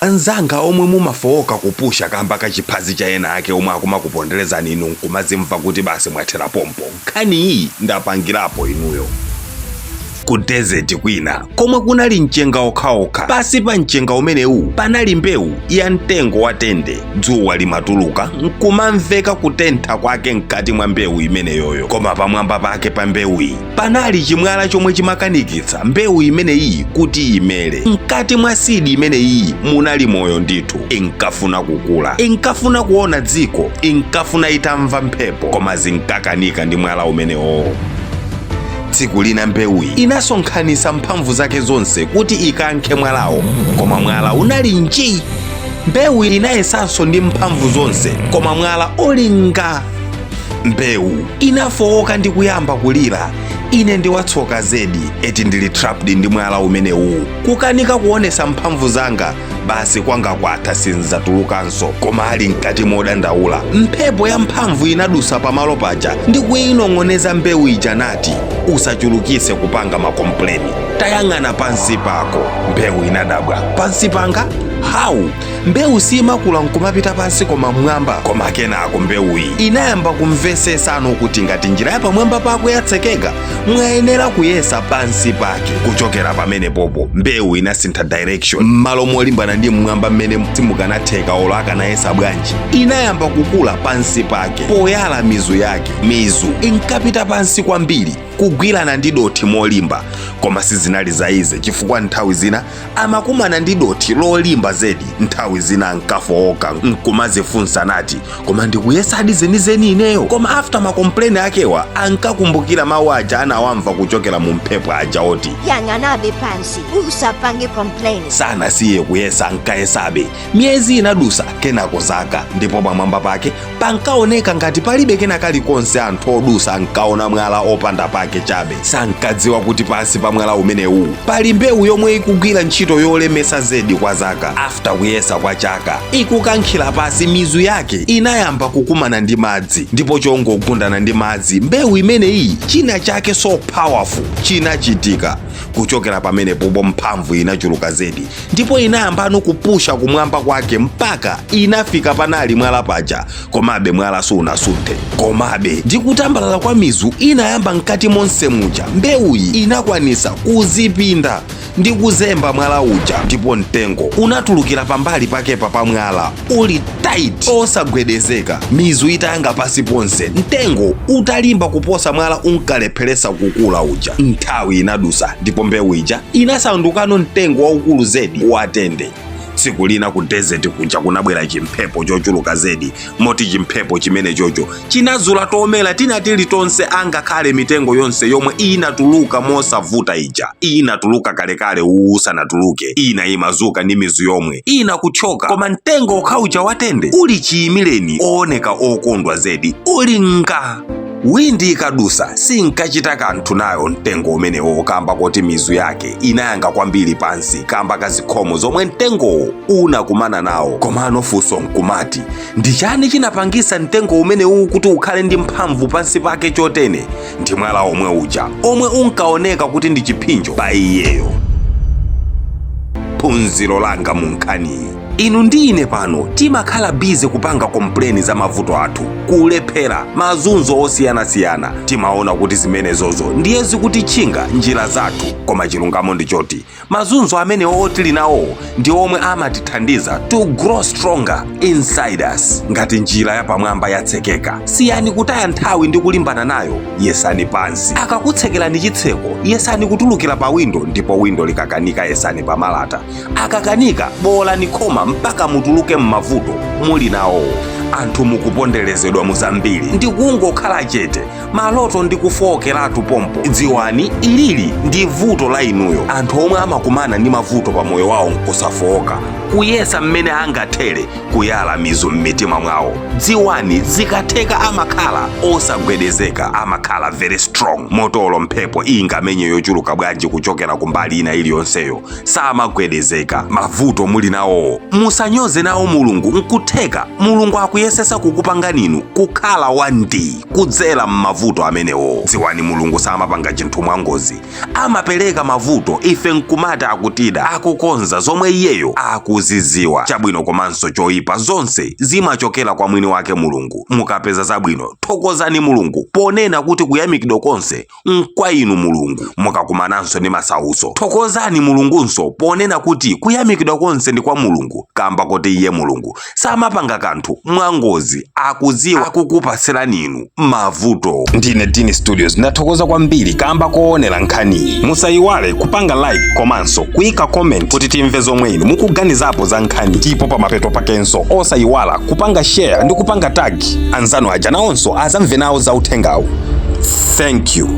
Anzanga omwe mumafowoka kupusha kamba kachiphazi cha ena ake omwe akumakuponderezani inu nkumazimva kuti basi mwathera pompo, nkhani iyi ndapangirapo inuyo. Ku desert kwina komwe kunali mchenga okhaokha, pasi pa mchenga umenewu panali mbewu ya mtengo wa tende. Dzuwa limatuluka nkumamveka kutentha kwake mkati mwa mbewu imeneyoyo, koma pamwamba pake pa mbewuyi panali chimwala chomwe chimakanikitsa mbewu imeneyi kuti imere. Mkati mwa seed imeneyi munali moyo ndithu. Inkafuna kukula, inkafuna kuona dziko, inkafuna itamva mphepo, koma zinkakanika ndi mwala umenewowo. Tsiku lina mbewuyi inasonkhanitsa mphamvu zake zonse kuti ikankhe mwalawo, koma mwala unali nji. Mbewu inayesanso ndi mphamvu zonse, koma mwala ulinga. Mbewu inafowoka ndi kuyamba kulira, "Ine ndiwatsoka zedi, eti ndili trapped ndi mwala umenewu, kukanika kuonesa mphamvu zanga, basi kwanga kwatha, sinzatulukanso." Koma ali mkati modandaula, mphepo ya mphamvu inadusa pamalo paja ndi kuyinong'oneza mbewu ija nati, "Usachulukise kupanga ma complain, tayang'ana pansi pako." Mbewu inadabwa, "Pansi panga? How? Mbewu simakula nkumapita pansi koma mmwamba." Koma kenako mbewuyi inayamba kumvesesano kuti ngati njira ya pamwamba pako yatsekeka, mwayenera kuyesa pansi pake. Kuchokera pamene popo mbewu inasintha direction. M'malo molimbana ndi mmwamba mmene simukanatheka olo akanayesa bwanji, inayamba kukula pansi pake poyala mizu yake. Mizu inkapita pansi kwambiri, kugwirana ndi dothi molimba, koma sizinali za easy chifukwa nthawi zina amakumana ndi dothi lolimba zedi. Nthawi zina ankafowoka nkumazifunsa nati, "Koma ndikuyesadi zenizeni ineyo?" Koma after ma complain akewa, ankakumbukira mawu aja anawamva kuchokera mu mphepo aja oti, "Yang'anabe pansi, usapange complain." Sanasiye kuyesa, ankayesabe. Miyezi inadusa, kenako zaka, ndipo pamwamba pake pankaoneka ngati palibe kena kalikonse. Anthu odusa ankaona mwala opanda pake chabe. Sankadziwa kuti pansi pa mwala umenewu pali mbewu yomwe ikugwira ntchito yolemesa zedi kwa zaka. After kuyesa kwa chaka ikukankhira pasi, mizu yake inayamba kukumana ndi madzi, ndipo chongogundana ndi madzi mbewu imeneyi, china chake so powerful chinachitika. Kuchokera pamenepopo mphamvu inachuluka zedi, ndipo inayambano kupusha kumwamba kwake mpaka inafika panali mwala paja. Komabe mwala sunasunthe. Komabe ndi kutambalala kwa mizu inayamba mkati monse muja, mbewuyi inakwanisa kuzipinda ndi kuzemba mwala uja, ndipo mtengo unatulukira pambali pakepa pa mwala uli tight, osagwedezeka. Mizu itayanga pasi ponse, mtengo utalimba kuposa mwala unkalepheresa kukula uja. Nthawi inadusa, ndipo mbewu ija inasandukano mtengo waukulu zedi watende. Tsiku lina ku desert kuja kunabwera chimphepo chochuluka zedi, moti chimphepo chimene chocho chinazula tomera tina tilitonse, angakhale mitengo yonse yomwe inatuluka mosavuta ija inatuluka kalekale usanatuluke. Ina imazuka ndi mizu yomwe, ina kuthyoka, koma mtengo okhauja watende uli chiyimireni, ooneka okondwa zedi, uli nga. Wind ikadusa sinkachita kanthu nayo mtengo umenewo, kamba koti mizu yake inayanga kwambiri pansi kamba kazikhomo zomwe mtengowo unakumana nawo. Komano funso nkumati, ndi chani chinapangisa mtengo umenewu kuti ukhale ndi mphamvu pansi pake chotene? Ndi mwala omwe uja omwe unkaoneka kuti ndi chiphinjo pa iyeyo. Phunziro langa mu nkhaniyi: inu ndi ine pano timakhala busy kupanga complain za mavuto athu, kulephera, mazunzo osiyanasiyana. Timaona kuti zimenezozo ndiye zikutitchinga njira zathu, koma chilungamo ndi choti mazunzo amenewo tili nawo ndi omwe amatithandiza to grow stronger inside us. Ngati njira yapamwamba yatsekeka, siyani kutaya nthawi ndi kulimbana nayo, yesani pansi. Akakutsekerani chitseko, yesani kutulukira pa windo, ndipo windo likakanika, yesani pa malata. Akakanika, bolani khoma mpaka mutuluke m'mavuto muli nawo. Anthu mukuponderezedwa muzambiri ndi kungokhala chete, maloto ndi kufowokeratu pompo, dziwani ilili ndi vuto la inuyo. Anthu omwe amakumana ndi mavuto pa moyo wawo nkusafowoka, kuyesa mmene angathere kuyala mizu m'mitima mwawo, dziwani zikatheka amakhala osagwedezeka, amakhala very strong. Motolo mphepo ingamenye yochuluka bwanji kuchokera kumbali ina iliyonseyo, samagwedezeka. Mavuto muli nawowo, musanyoze nawo Mulungu. Nkutheka Mulungu akuyesa. Akuyesesa kukupangani inu kukhala wandi kudzera m'mavuto amenewo. Dziwani, Mulungu samapanga chinthu mwangozi. Amapereka mavuto, ife nkumati akutida. Akukonza zomwe iyeyo akuziziwa. Chabwino komanso choyipa, zonse zimachokera kwa mwini wake Mulungu. Mukapeza zabwino, thokozani Mulungu ponena kuti kuyamikidwa konse nkwa inu Mulungu. Mukakumananso ndi masautso, thokozani Mulungunso ponena kuti kuyamikidwa konse ndi kwa Mulungu, kamba kuti iye Mulungu samapanga kanthu mwangozi. Akudziwa akukupatserani inu mavuto. Ndine Dini Studios, ndathokoza kwambiri kamba koonera nkhaniyi. Musayiwale kupanga like komanso kuyika comment kuti timve zomwe inu mukuganizapo za nkhani. Ndipo pamapeto pakenso osayiwala kupanga share ndi kupanga tag anzanu aja, nawonso azamve nawo za uthengawu. Thank you.